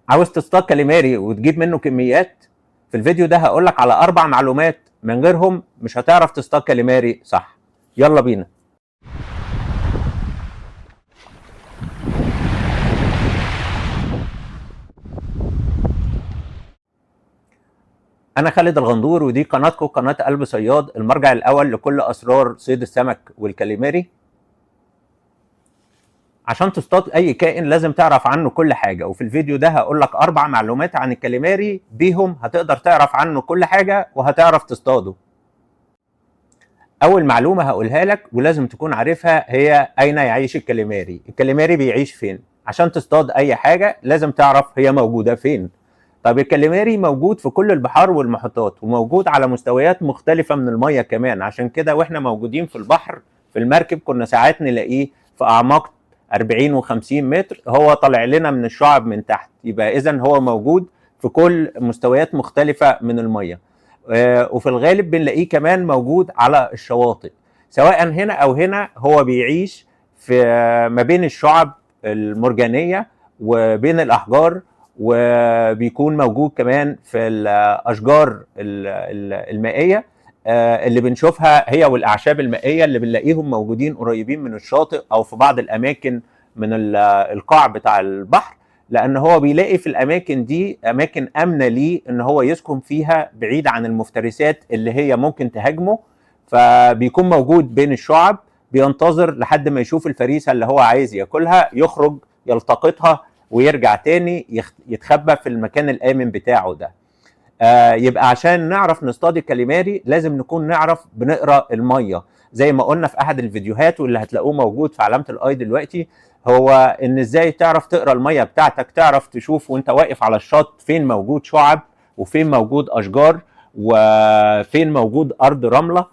عاوز تصطاد كاليماري وتجيب منه كميات؟ في الفيديو ده هقولك على 4 معلومات من غيرهم مش هتعرف تصطاد كاليماري صح. يلا بينا. انا خالد الغندور، ودي قناتكم قناة قلب صياد، المرجع الاول لكل اسرار صيد السمك والكاليماري. عشان تصطاد اي كائن لازم تعرف عنه كل حاجة، وفي الفيديو ده هقول لك 4 معلومات عن الكاليماري، بيهم هتقدر تعرف عنه كل حاجة وهتعرف تصطاده. اول معلومة هقولها لك ولازم تكون عارفها هي اين يعيش الكاليماري. الكاليماري بيعيش فين؟ عشان تصطاد اي حاجة لازم تعرف هي موجودة فين. طب الكاليماري موجود في كل البحار والمحيطات، وموجود على مستويات مختلفة من المية كمان. عشان كده واحنا موجودين في البحر في المركب كنا ساعات نلاقيه في اعماق 40 و50 متر، هو طالع لنا من الشعب من تحت. يبقى اذا هو موجود في كل مستويات مختلفة من المية. وفي الغالب بنلاقيه كمان موجود على الشواطئ، سواء هنا او هنا. هو بيعيش في ما بين الشعب المرجانية وبين الاحجار، وبيكون موجود كمان في الاشجار المائية اللي بنشوفها هي والاعشاب المائية اللي بنلاقيهم موجودين قريبين من الشاطئ او في بعض الاماكن من القاع بتاع البحر، لان هو بيلاقي في الاماكن دي اماكن امنه ليه ان هو يسكن فيها بعيد عن المفترسات اللي هي ممكن تهاجمه. فبيكون موجود بين الشعب، بينتظر لحد ما يشوف الفريسه اللي هو عايز ياكلها، يخرج يلتقطها ويرجع تاني يتخبى في المكان الامن بتاعه ده. يبقى عشان نعرف نصطاد الكاليماري لازم نكون نعرف بنقرا المية، زي ما قلنا في احد الفيديوهات واللي هتلاقوه موجود في علامة ال i دلوقتي، هو ان ازاي تعرف تقرا المية بتاعتك، تعرف تشوف وانت واقف على الشط فين موجود شعب وفين موجود اشجار وفين موجود ارض رملة.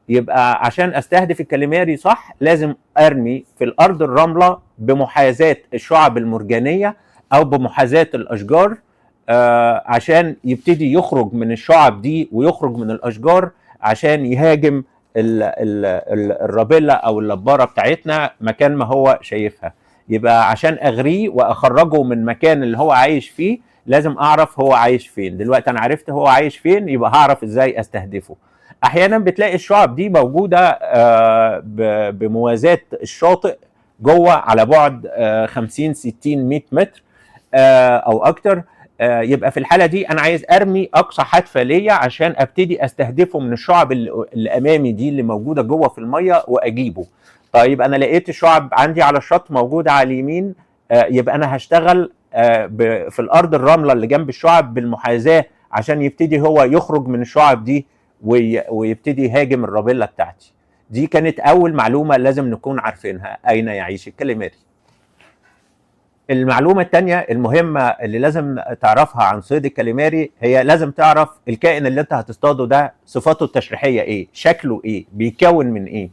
يبقى عشان استهدف الكاليماري صح لازم ارمي في الارض الرملة بمحاذاه الشعب المرجانيه او بمحاذاه الاشجار، عشان يبتدي يخرج من الشعب دي ويخرج من الاشجار عشان يهاجم الرابيلا او اللباره بتاعتنا مكان ما هو شايفها. يبقى عشان اغريه واخرجه من مكان اللي هو عايش فيه لازم اعرف هو عايش فين. دلوقتي انا عرفت هو عايش فين، يبقى هعرف ازاي استهدفه. احيانا بتلاقي الشعب دي موجودة بموازاه الشاطئ جوه على بعد 50 60 100 متر او اكتر. يبقى في الحالة دي انا عايز ارمي اقصى حدفه ليا عشان ابتدي استهدفه من الشعب اللي امامي دي اللي موجودة جوه في المية واجيبه. طيب انا لقيت الشعب عندي على الشط موجودة على اليمين، يبقى انا هشتغل في الارض الرملة اللي جنب الشعب بالمحاذاه عشان يبتدي هو يخرج من الشعب دي ويبتدي يهاجم الرابيلا بتاعتي. دي كانت اول معلومة لازم نكون عارفينها، اين يعيش الكاليماري. المعلومة التانية المهمة اللي لازم تعرفها عن صيد الكاليماري هي لازم تعرف الكائن اللي انت هتصطاده ده صفاته التشريحية ايه، شكله ايه، بيكون من ايه.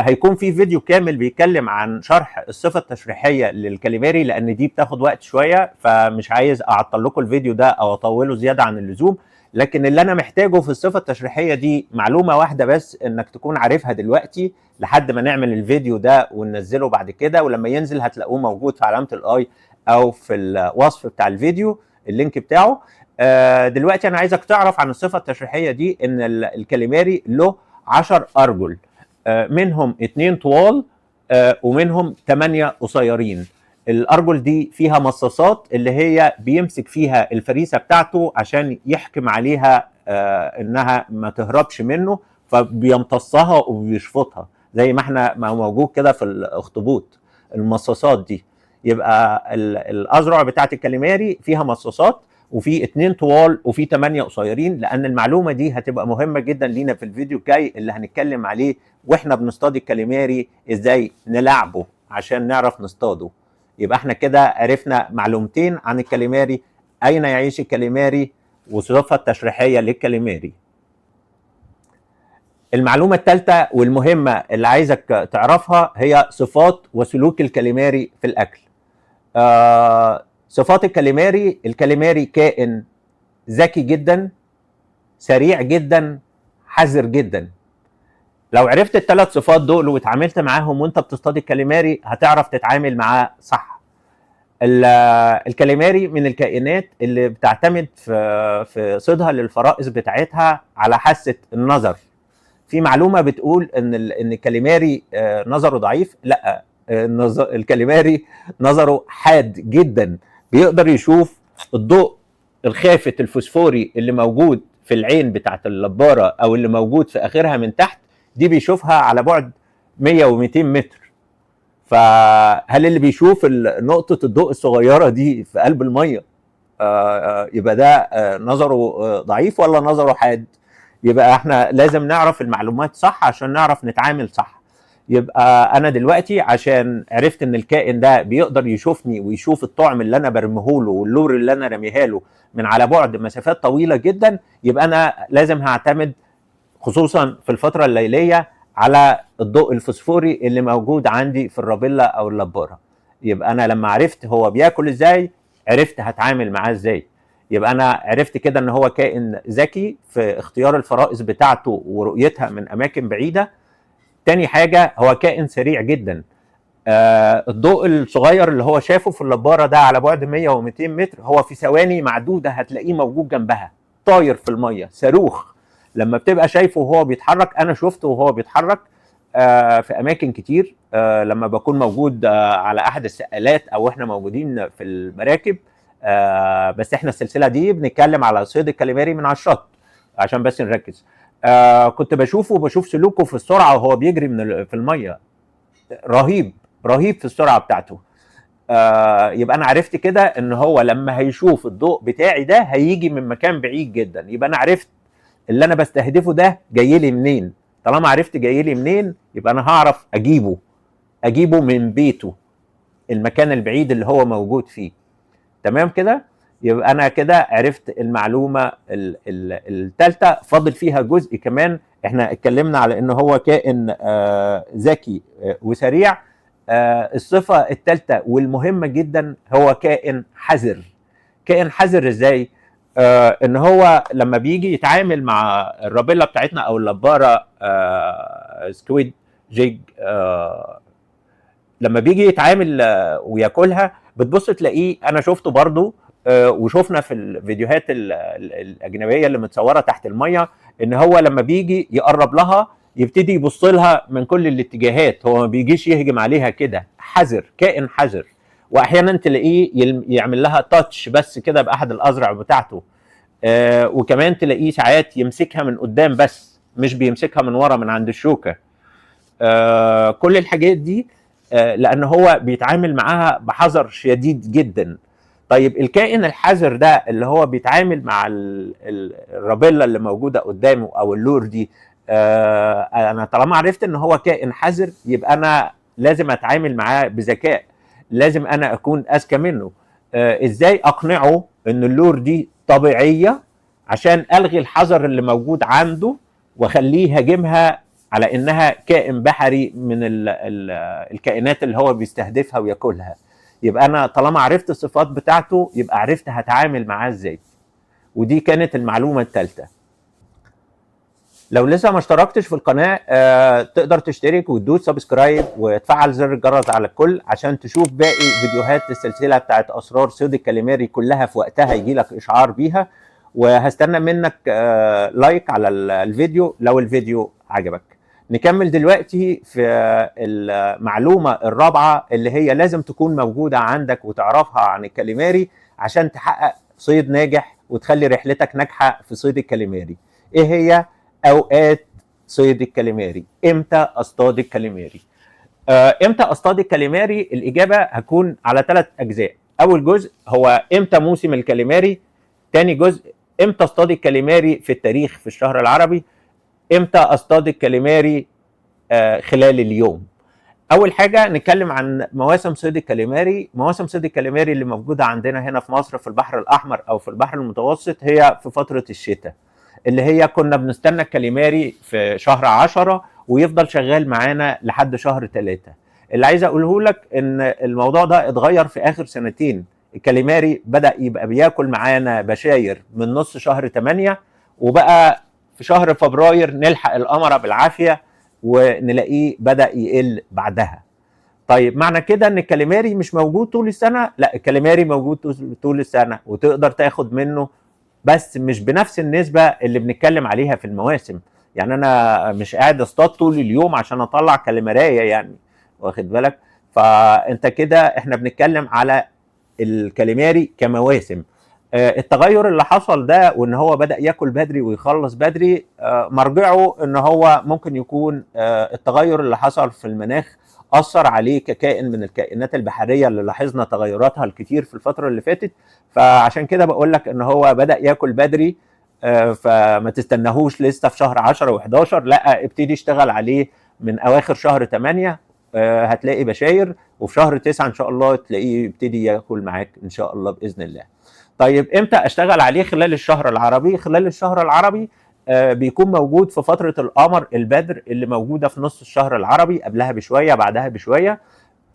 هيكون في فيديو كامل بيتكلم عن شرح الصفة التشريحية للكاليماري، لأن دي بتاخد وقت شوية، فمش عايز أعطل لكم الفيديو ده أو أطوله زيادة عن اللزوم. لكن اللي أنا محتاجه في الصفة التشريحية دي معلومة واحدة بس إنك تكون عارفها دلوقتي لحد ما نعمل الفيديو ده وننزله بعد كده، ولما ينزل هتلاقوه موجود في علامة ال i أو في الوصف بتاع الفيديو ال link بتاعه. دلوقتي أنا عايزك تعرف عن الصفة التشريحية دي إن الكاليماري له 10 أرجل، منهم 2 طوال، ومنهم 8 قصيرين. الأرجل دي فيها مصاصات اللي هي بيمسك فيها الفريسة بتاعته عشان يحكم عليها، إنها ما تهربش منه، فبيمتصها وبيشفطها زي ما احنا ما موجود كده في الأخطبوط المصاصات دي. يبقى الأذرع بتاعت الكاليماري فيها مصاصات، وفي 2 طوال وفي 8 قصيرين، لأن المعلومة دي هتبقى مهمة جدا لينا في الفيديو الجاي اللي هنتكلم عليه واحنا بنصطاد الكاليماري ازاي نلعبه عشان نعرف نصطاده. يبقى احنا كده عرفنا معلومتين عن الكاليماري، اين يعيش الكاليماري وصفة التشريحية للكاليماري. المعلومة الثالثة والمهمة اللي عايزك تعرفها هي صفات وسلوك الكاليماري في الأكل. صفات الكاليماري: الكاليماري كائن ذكي جدا، سريع جدا، حذر جدا. لو عرفت الثلاث صفات دول واتعاملت معاهم وانت بتصطاد الكاليماري هتعرف تتعامل معاه صح. الكاليماري من الكائنات اللي بتعتمد في صيدها للفرائس بتاعتها على حاسه النظر. في معلومة بتقول ان الكاليماري نظره ضعيف. لا، الكاليماري نظره حاد جدا، بيقدر يشوف الضوء الخافت الفوسفوري اللي موجود في العين بتاعت اللباره او اللي موجود في اخرها من تحت دي، بيشوفها على بعد 100 و200 متر. فهل اللي بيشوف نقطة الضوء الصغيرة دي في قلب المية يبقى ده نظره ضعيف ولا نظره حاد؟ يبقى احنا لازم نعرف المعلومات صح عشان نعرف نتعامل صح. يبقى انا دلوقتي عشان عرفت ان الكائن ده بيقدر يشوفني ويشوف الطعم اللي انا برميهوله واللور اللي انا رميها له من على بعد مسافات طويلة جدا، يبقى انا لازم هعتمد خصوصا في الفترة الليلية على الضوء الفوسفوري اللي موجود عندي في الرابيلا او اللباره. يبقى انا لما عرفت هو بياكل ازاي عرفت هتعامل معاه ازاي. يبقى انا عرفت كده ان هو كائن ذكي في اختيار الفرائس بتاعته ورؤيتها من اماكن بعيدة. تاني حاجة هو كائن سريع جدا. الضوء الصغير اللي هو شافه في اللباره ده على بعد 100 و200 متر، هو في ثواني معدودة هتلاقيه موجود جنبها طاير في المية صاروخ. لما بتبقى شايفه وهو بيتحرك، انا شفته وهو بيتحرك في اماكن كتير، لما بكون موجود على احد السقالات او احنا موجودين في المراكب. بس احنا السلسلة دي بنتكلم على صيد الكاليماري من على الشط عشان بس نركز. كنت بشوفه وبشوف سلوكه في السرعة وهو بيجري في المية، رهيب رهيب في السرعة بتاعته. يبقى انا عرفت كده ان هو لما هيشوف الضوء بتاعي ده هيجي من مكان بعيد جدا. يبقى انا عرفت اللي انا بستهدفه ده جاي لي منين. طالما عرفت جاي لي منين يبقى انا هعرف اجيبه من بيته، المكان البعيد اللي هو موجود فيه. تمام كده؟ يبقى انا كده عرفت المعلومة الثالثة. فاضل فيها جزء كمان، احنا اتكلمنا على ان هو كائن ذكي وسريع. الصفة الثالثة والمهمه جدا هو كائن حذر. كائن حذر ازاي؟ ان هو لما بيجي يتعامل مع الرابيلا بتاعتنا او اللباره، squid jig، لما بيجي يتعامل وياكلها بتبص تلاقيه، انا شفته برضو وشفنا في الفيديوهات الاجنبية اللي متصورة تحت المية، ان هو لما بيجي يقرب لها يبتدي يبص لها من كل الاتجاهات، هو ما بيجيش يهجم عليها كده، حذر، كائن حذر. واحيانا تلاقيه يعمل لها touch بس كده باحد الاذرع بتاعته، وكمان تلاقيه ساعات يمسكها من قدام بس مش بيمسكها من ورا من عند الشوكة. كل الحاجات دي لان هو بيتعامل معاها بحذر شديد جدا. طيب الكائن الحذر ده اللي هو بيتعامل مع الرابيلا اللي موجودة قدامه او ال lure دي، انا طالما عرفت ان هو كائن حذر يبقى انا لازم اتعامل معاه بذكاء، لازم انا اكون اذكى منه. ازاي اقنعه ان ال lure دي طبيعية عشان الغي الحذر اللي موجود عنده واخليه يهاجمها على انها كائن بحري من الكائنات اللي هو بيستهدفها وياكلها. يبقى انا طالما عرفت الصفات بتاعته يبقى عرفت هتعامل معاه ازاي. ودي كانت المعلومة الثالثة. لو لسه ما اشتركتش في القناة تقدر تشترك وتدوس subscribe وتفعل زر الجرس على الكل عشان تشوف باقي فيديوهات السلسلة بتاعت أسرار صيد الكاليماري كلها في وقتها، يجيلك إشعار بيها. وهستنى منك like على الفيديو لو الفيديو عجبك. نكمل دلوقتي في المعلومة الرابعة اللي هي لازم تكون موجودة عندك وتعرفها عن الكاليماري عشان تحقق صيد ناجح وتخلي رحلتك ناجحة في صيد الكاليماري. ايه هي اوقات صيد الكاليماري؟ امتى اصطاد الكاليماري؟ امتى اصطاد الكاليماري؟ الاجابة هتكون على 3 اجزاء. اول جزء هو امتى موسم الكاليماري، تاني جزء امتى اصطاد الكاليماري في التاريخ في الشهر العربي، امتى اصطاد الكاليماري خلال اليوم. اول حاجة نتكلم عن مواسم صيد الكاليماري. مواسم صيد الكاليماري اللي موجودة عندنا هنا في مصر في البحر الاحمر او في البحر المتوسط هي في فترة الشتاء، اللي هي كنا بنستنى الكاليماري في شهر 10 ويفضل شغال معانا لحد شهر 3. اللي عايز اقوله لك ان الموضوع ده اتغير في اخر سنتين. الكاليماري بدأ يبقى بياكل معانا بشاير من نص شهر 8، وبقى في شهر فبراير نلحق القمرة بالعافية ونلاقيه بدأ يقل بعدها. طيب معنى كده ان الكاليماري مش موجود طول السنة؟ لا، الكاليماري موجود طول السنة وتقدر تاخد منه، بس مش بنفس النسبة اللي بنتكلم عليها في المواسم. يعني انا مش قاعد اصطاد طول اليوم عشان اطلع كاليمارية يعني، واخد بالك؟ فانت كده احنا بنتكلم على الكاليماري كمواسم. التغير اللي حصل ده وان هو بدأ ياكل بدري ويخلص بدري، مرجعه ان هو ممكن يكون التغير اللي حصل في المناخ أثر عليه ككائن من الكائنات البحرية اللي لاحظنا تغيراتها الكتير في الفترة اللي فاتت. فعشان كده بقول لك ان هو بدأ ياكل بدري، فما تستناهوش لسه في شهر 10 و11، لا ابتدي اشتغل عليه من اواخر شهر 8، هتلاقي بشاير، وفي شهر 9 ان شاء الله تلاقيه يبتدي ياكل معاك ان شاء الله باذن الله. طيب امتى اشتغل عليه خلال الشهر العربي؟ خلال الشهر العربي بيكون موجود في فترة القمر البدر اللي موجودة في نص الشهر العربي، قبلها بشوية بعدها بشوية.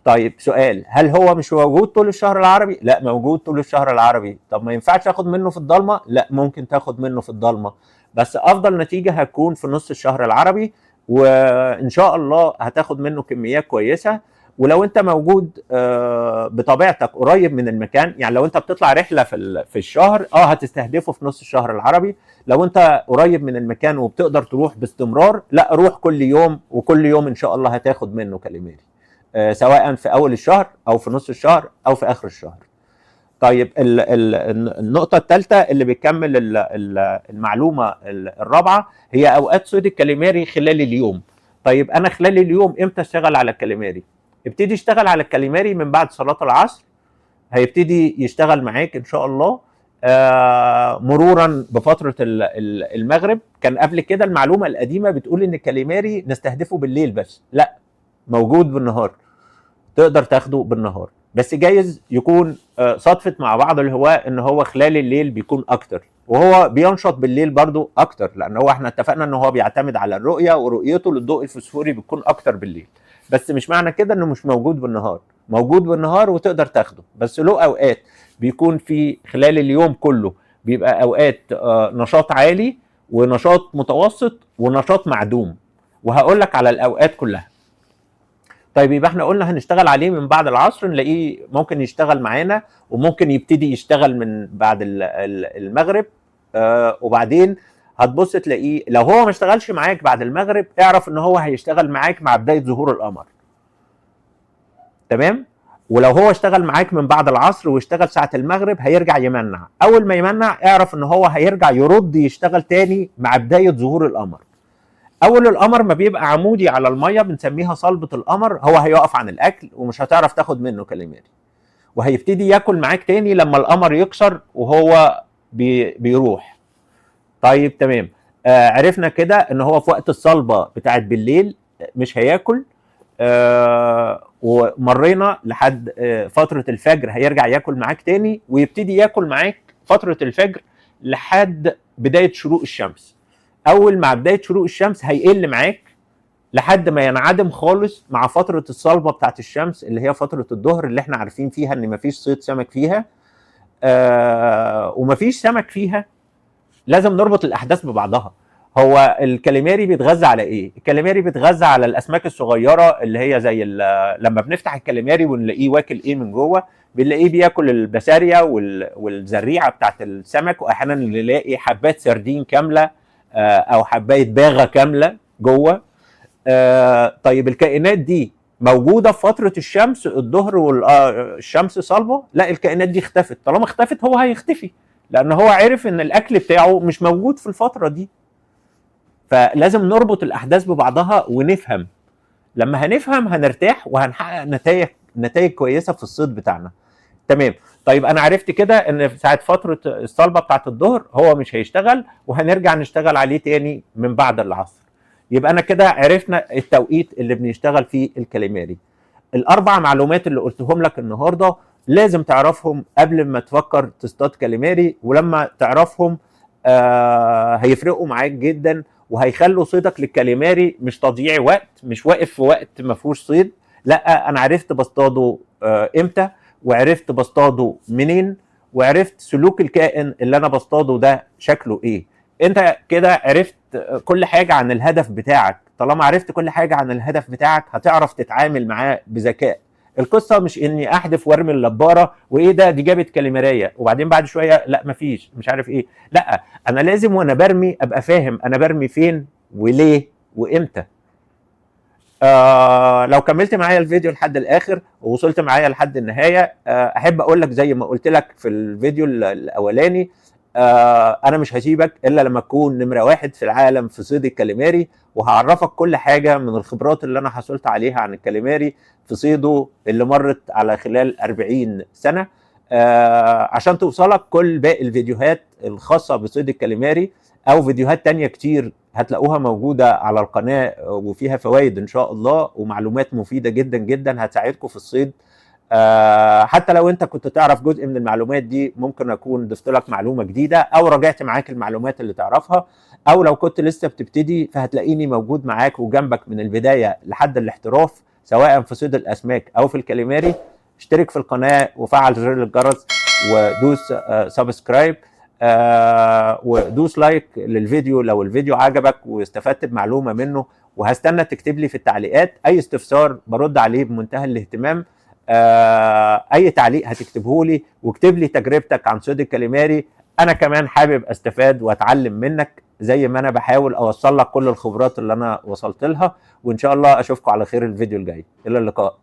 طيب سؤال، هل هو مش موجود طول الشهر العربي؟ لا، موجود طول الشهر العربي. طب ما ينفعش اخد منه في الضلمة؟ لا، ممكن تاخد منه في الضلمة، بس افضل نتيجة هتكون في نص الشهر العربي، وان شاء الله هتاخد منه كميات كويسة. ولو انت موجود بطبيعتك قريب من المكان، يعني لو انت بتطلع رحلة في الشهر، هتستهدفه في نص الشهر العربي. لو انت قريب من المكان وبتقدر تروح باستمرار، لا روح كل يوم، وكل يوم ان شاء الله هتاخد منه كاليماري، سواء في اول الشهر او في نص الشهر او في اخر الشهر. طيب النقطة الثالثة اللي بتكمل المعلومة الرابعة هي اوقات صيد الكاليماري خلال اليوم. طيب انا خلال اليوم امتى اشتغل على الكاليماري؟ ابتدي اشتغل على الكاليماري من بعد صلاة العصر، هيبتدي يشتغل معاك ان شاء الله، مرورا بفترة المغرب. كان قبل كده المعلومة القديمة بتقول ان الكاليماري نستهدفه بالليل بس، لا، موجود بالنهار، تقدر تاخده بالنهار، بس جايز يكون صدفت مع بعض الهواة ان هو خلال الليل بيكون اكتر، وهو بينشط بالليل برضو اكتر، لان هو احنا اتفقنا ان هو بيعتمد على الرؤية، ورؤيته للضوء الفسفوري بتكون اكتر بالليل. بس مش معنى كده انه مش موجود بالنهار، موجود بالنهار وتقدر تاخده، بس له اوقات بيكون في خلال اليوم كله، بيبقى اوقات نشاط عالي ونشاط متوسط ونشاط معدوم، وهقول لك على الاوقات كلها. طيب يبقى احنا قلنا هنشتغل عليه من بعد العصر، نلاقيه ممكن يشتغل معانا، وممكن يبتدي يشتغل من بعد المغرب، وبعدين هتبص تلاقيه لو هو ما اشتغلش معاك بعد المغرب، اعرف ان هو هيشتغل معاك مع بداية ظهور القمر. تمام؟ ولو هو اشتغل معاك من بعد العصر واشتغل ساعة المغرب هيرجع يمنع، اول ما يمنع اعرف ان هو هيرجع يرد يشتغل تاني مع بداية ظهور القمر. اول القمر ما بيبقى عمودي على المية بنسميها صلبة القمر، هو هيقف عن الاكل ومش هتعرف تاخد منه كاليماري، وهيبتدي ياكل معاك تاني لما القمر يكسر وهو بيروح. طيب تمام، عرفنا كده ان هو في وقت الصلبة بتاعت بالليل مش هياكل، ومرينا لحد فترة الفجر هيرجع ياكل معاك تاني، ويبتدي ياكل معاك فترة الفجر لحد بداية شروق الشمس. اول مع بداية شروق الشمس هيقل معاك لحد ما ينعدم خالص مع فترة الصلبة بتاعت الشمس اللي هي فترة الظهر اللي احنا عارفين فيها ان مفيش صيد سمك فيها، ومفيش سمك فيها. لازم نربط الاحداث ببعضها. هو الكاليماري بيتغذى على ايه؟ الكاليماري بيتغذى على الاسماك الصغيرة اللي هي زي لما بنفتح الكاليماري ونلاقيه واكل ايه من جوه، بنلاقيه بياكل البسارية والزريعه بتاعت السمك، واحيانا نلاقي حبات سردين كاملة، او حبايه باغه كاملة جوه. طيب الكائنات دي موجودة في فترة الشمس الظهر والشمس صلبه؟ لا، الكائنات دي اختفت. طالما اختفت هو هيختفي، لان هو عرف ان الاكل بتاعه مش موجود في الفترة دي. فلازم نربط الاحداث ببعضها ونفهم. لما هنفهم هنرتاح وهنحقق نتائج كويسة في الصيد بتاعنا. تمام. طيب انا عرفت كده ان في ساعة فترة الصلبة بتاعت الظهر هو مش هيشتغل، وهنرجع نشتغل عليه تاني من بعد العصر. يبقى انا كده عرفنا التوقيت اللي بنشتغل فيه الكاليماري. الاربع معلومات اللي قلتهم لك النهارده لازم تعرفهم قبل ما تفكر تصطاد كاليماري، ولما تعرفهم هيفرقوا معاك جدا، وهيخلوا صيدك للكاليماري مش تضييع وقت، مش واقف في وقت ما فيهوش صيد. لا، انا عرفت بصطاده امتى، وعرفت بصطاده منين، وعرفت سلوك الكائن اللي انا بصطاده ده شكله ايه. انت كده عرفت كل حاجة عن الهدف بتاعك. طالما عرفت كل حاجة عن الهدف بتاعك هتعرف تتعامل معاه بذكاء. القصة مش اني احدف وارمي اللباره وايه ده دي جابت كاليماريه، وبعدين بعد شوية لا مفيش مش عارف ايه. لا، انا لازم وانا برمي ابقى فاهم انا برمي فين وليه وامتى. لو كملت معايا الفيديو لحد الاخر ووصلت معايا لحد النهاية، احب اقول لك زي ما قلت لك في الفيديو الاولاني، انا مش هسيبك الا لما تكون نمره 1 في العالم في صيد الكاليماري، وهعرفك كل حاجة من الخبرات اللي انا حصلت عليها عن الكاليماري في صيده اللي مرت على خلال 40 سنة، عشان توصلك كل باقي الفيديوهات الخاصة بصيد الكاليماري او فيديوهات تانية كتير هتلاقوها موجودة على القناة وفيها فوائد ان شاء الله ومعلومات مفيدة جدا جدا هتساعدكم في الصيد. حتى لو انت كنت تعرف جزء من المعلومات دي ممكن اكون ضفت لك معلومة جديدة او راجعت معاك المعلومات اللي تعرفها، او لو كنت لسه بتبتدي فهتلاقيني موجود معاك وجنبك من البداية لحد الاحتراف، سواء في صيد الاسماك او في الكاليماري. اشترك في القناة وفعل زر الجرس ودوس subscribe، ودوس like للفيديو لو الفيديو عجبك واستفدت بمعلومة منه، وهستنى تكتب لي في التعليقات اي استفسار برد عليه بمنتهى الاهتمام. اي تعليق هتكتبه لي، واكتب لي تجربتك عن صيد الكاليماري، انا كمان حابب استفاد واتعلم منك زي ما انا بحاول اوصل لك كل الخبرات اللي انا وصلت لها. وان شاء الله اشوفكم على خير الفيديو الجاي. الى اللقاء.